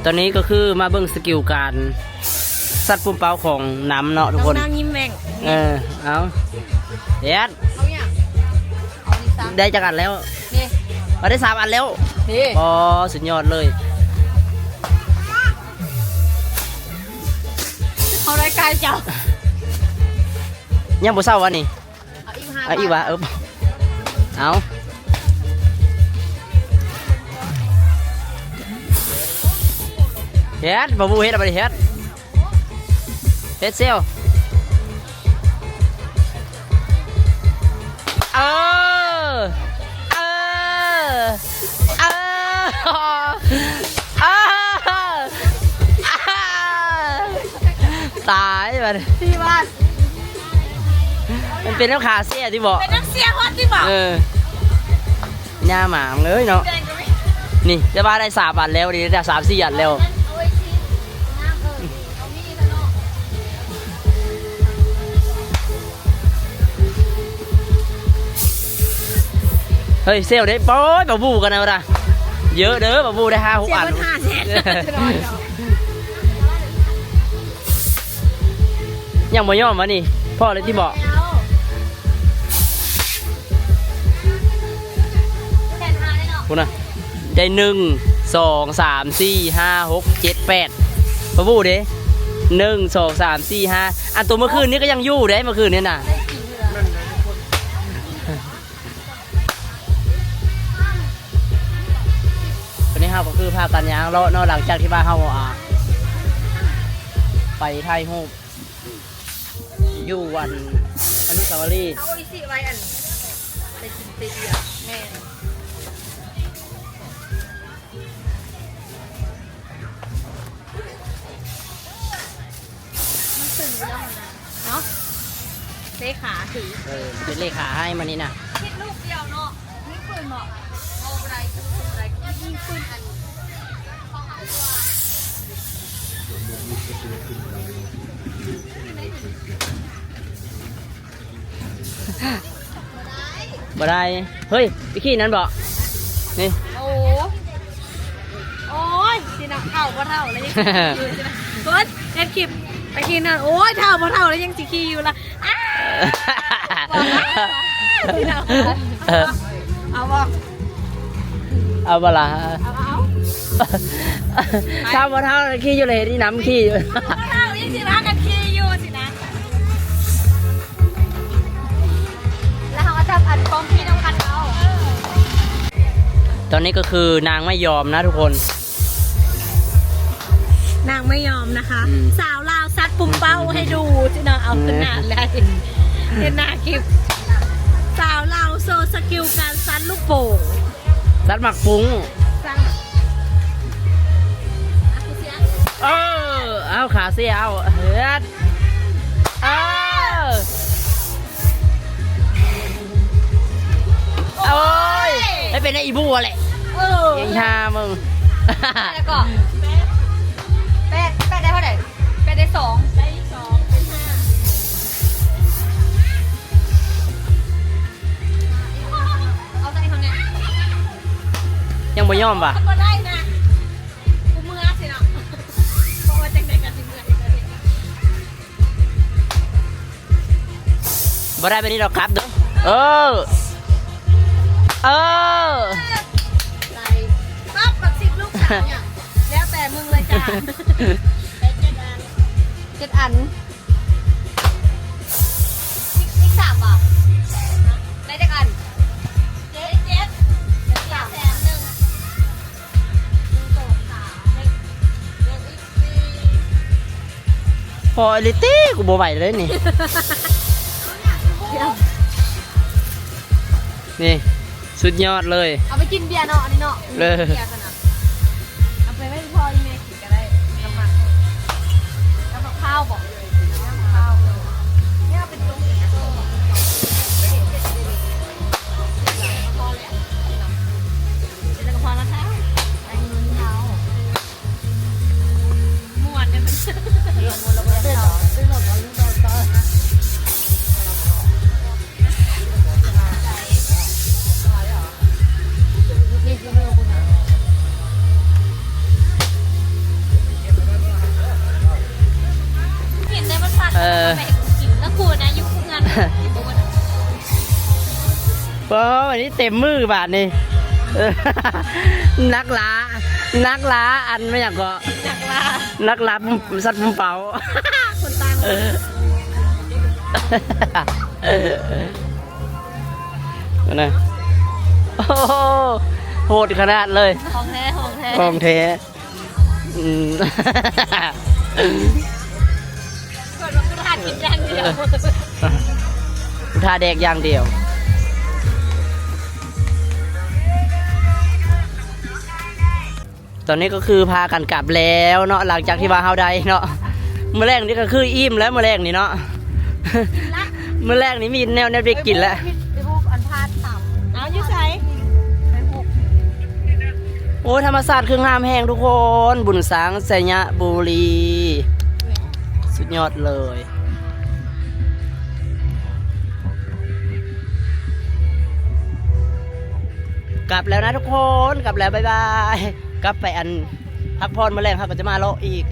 ຕອນນີ້ກໍຄືມາເບິ່ງສະກິວການຊັດປຸ້ມເປົ້າຂອງນ້ຳເນາະທຸກຄົນ. ນ້ອງນາງຍິ້ມແວ່ງ. ເອີ ເອົາ ເຮັດ. ເອົາຫຍັງ? ເອົານີ້ຊະ. ໄດ້ຈັກອັນແລ້ວ? ນີ້ ເອົາ ໄດ້ສາມອັນແລ້ວ. ນີ້ ອໍ ສຸດຍອດເລີຍ. ເຮົາໄດ້ໃກ້ເຈົ້າ. ຍັງບໍ່ເຊົາວະນີ້? ເອົາອີກຫາ ເອົາອີກຫວາ? ເອີ ເອົາ ເຮັດ ບໍ່ຮູ້ເຮັດ ເອົາໄປເຮັດ ເຮັດເຊວ. ເອີ ເອີ ເອີ ເອີ ຕາຍບັດນີ້ ທີ່ບ້ານ. ມັນເປັນນ້ຳຂາເສຍຕິບໍ? ເປັນນ້ຳເສຍຮອດຕິບໍ? ເອີ ຫຍ້າໝາງເລີຍເນາະ. ນີ້ ແຕ່ວ່າໄດ້ສາມອັນແລ້ວ ນີ້ໄດ້ສາມສີ່ອັນແລ້ວ. ເຮີ້ຍ ເຊວເດ້ ໂອ້ຍ ປາບູກັນນະວ່າ ເຢີະເດີ ປາບູໄດ້ຫ້າຫົກອັນ. ເສຍເບິດຫ້າແສນ. ຍັງບໍ່ຍອມວະນີ້ ພໍແລ້ວຕິບໍ? ພຸ້ນນະ ໄດ້ໜຶ່ງ ສອງ ສາມ ສີ່ ຫ້າ ຫົກ ເຈັດ ແປດ ປາບູເດ້ ໜຶ່ງ ສອງ ສາມ ສີ່ ຫ້າ. ອັນໂຕເມື່ອຄືນນີ້ກໍຍັງຢູ່ເດ້ ເມື່ອຄືນນີ້ນະ. ຕອນນີ້ເຮົາກໍຄືພາກັນຍ່າງເລາະເນາະ ຫຼັງຈາກທີ່ວ່າເຮົາ ອ່າ ໄປຖ່າຍຮູບຢູ່ວັນອະນຸສາວະລີ. ເອົາໂອອິຊິໄວ້ອັນ ໄປກິນເຕເບຍ. ແມ່ນ. ມັນຕຶງຢູ່ແລ້ວຫັ້ນນະເນາະ ເລຂາຖື. ເອີ ເປັນເລຂາໃຫ້ມານີ້ນະ. ຄິດລູກດຽວເນາະ ຍິງປືນເນາະ ເອົາບໍ່ໄດ້ ຄືບໍ່ໄດ້ ຍິງປືນອັນ ບໍ່ໄດ້. ເຮີ້ຍ ໄປຂີ່ນັ້ນບໍ? ນີ້ ໂອ້ ໂອ້ຍ ຊິນະ ເຖົ້າບໍ່ເຖົ້າແລ້ວຍັງຊິຂີ່ຢູ່. ເພິ່ນເຮັດຄລິບໄປຂີ່ນັ້ນ ໂອ້ຍ ເຖົ້າບໍ່ເຖົ້າແລ້ວຍັງຊິຂີ່ຢູ່ລະ. ອ້າ ຊິນະ ເອົາບໍ່? ເອົາບໍ່ລະ? ເອົາ ເອົາ ຖ້າບໍ່ເຖົ້າຂີ່ຢູ່ເລີຍ ນີ້ນຳຂີ່ຢູ່ ບໍ່ເຖົ້ານີ້ຊິພາກັນຂີ່ຢູ່ຊິນະ. ແລ້ວເຮົາກໍຈັບອັນປ້ອມພີ້ນຳກັນເອົາ. ຕອນນີ້ກໍຄືນາງໄມ່ຍອມນະທຸກຄົນ. ນາງໄມ່ຍອມນະຄະ ອືມ ສາວລາວຊັດປຸ້ມເປົ້າໃຫ້ດູຊິເນາະ. ເອົາ ອືມ ຂຶ້ນໜ້າໄດ້ ເຫັນໜ້າຄລິບ ສາວລາວໂຊສະກິວການຊັດລູກໂປ່ງ ຊັດໝາກປຸ້ງ. ເອີ ເອົາຂາເສຍ ເອົາ ເຮັດ ເອີ ໂອ້ຍ ໄດ້ເປັນໄອ້ອີບູຫັ້ນແຫຼະ. ເອີ ເກັ່ງທ່າມຶງ. ແລ້ວກໍແປດ ແປດໄດ້ເທົ່າໃດ? ແປດໄດ້ສອງ ໄດ້ສອງ ເປັນຫ້າ. ເອົາໃສ່ເຮົາແດ່ ຍັງບໍ່ຍອມຫວາ? ບໍ່ໄດ້ນະ ກູເມືອຊິເນາະ ເພາະວ່າຈັ່ງໃດກໍຊິເມືອອີກ. ບໍ່ໄດ້ແບບນີ້ດອກ ກັບເດີ. ເອີ ເອີ ໄປ ປັບ ບັກສິບລູກສາວຫຍັງ ແລ້ວແຕ່ມຶງເລີຍຈ້າ. ໄປເຈັດອັນ ເຈັດອັນ ອີກ ອີກສາມບໍ່? ໄດ້ຈັກອັນ? ເຈັດ ເຈັດ ເຈັດສາມ ແສນໜຶ່ງ ໜຶ່ງ ສອງ ສາມ ເຈັດ ເຈັດ ອີກ ສີ່ ພໍອີ່ຫຼີຕິ ກູບໍ່ໄຫວເລີຍນີ້ ນີ້ ສຸດຍອດເລີຍ. ເອົາໄປກິນເບຍເນາະ ອັນນີ້ເນາະ. ເອີ ເບຍຊັ້ນນະ ເອົາໄປໄວ້ໃຫ້ພໍ່ແມ່ກິນກໍໄດ້ ກັບໝາກ ກັບໝາກພ້າວບໍ? ກັບໝາກພ້າວ ນີ້ເອົາໄປຕົ້ມ ພໍແລ້ວ ແລ້ວກໍພໍແລ້ວ ໄປເງິນເຮົາ. ມ່ວນເດ້ ມັນ ນີ້ຄືເລື່ອງຄຸນນະ. ເອີ ແບກກິນແລ້ວກູນະ ຢູ່ເຮືອນ ໂອ້ ອັນນີ້ເຕັມມື້ບາດນີ້ ເອີ ນັກລ່າ ນັກລ່າ ອັນ ແມ່ນຫຍັງເກາະ ນັກລ່າ ນັກລ່າ ສັດປຸມເປົ້າ ຄົນຕ່າງ ເອີ ນະ ໂອ້ໂຫ ໂຫດຂະໜາດເລີຍ ຂອງແທ້ ຂອງແທ້ ຂອງແທ້. ອືມ ຖ້າກິນຢ່າງດຽວ ຖ້າແດກຢ່າງດຽວ. ຕອນນີ້ກໍຄືພາກັນກັບແລ້ວເນາະ ຫຼັງຈາກທີ່ວ່າເຮົາໄດ້ເນາະ ມື້ແລງນີ້ກໍຄືອີ່ມແລ້ວ ມື້ແລງນີ້ເນາະ ມື້ແລງນີ້ມີແນວ ແນວໄດ້ກິນແລ້ວ. ໄອ້ພວກ ໄອ້ພວກອັນພາດຕຳ ເອົາ ຢູ່ໃສ? ໄອ້ພວກ ໂອ້ ທຳມະຊາດຄືງາມແຮງທຸກຄົນ ບຸນຊ້າງ ໄຊຍະບູລີ ສຸດຍອດເລີຍ. ກັບແລ້ວນະທຸກຄົນ ກັບແລ້ວ ບາຍບາຍ ກັບໄປອັນ ພັກຜ່ອນ ມື້ແລງເຮົາກໍຈະມາເລາະອີກ.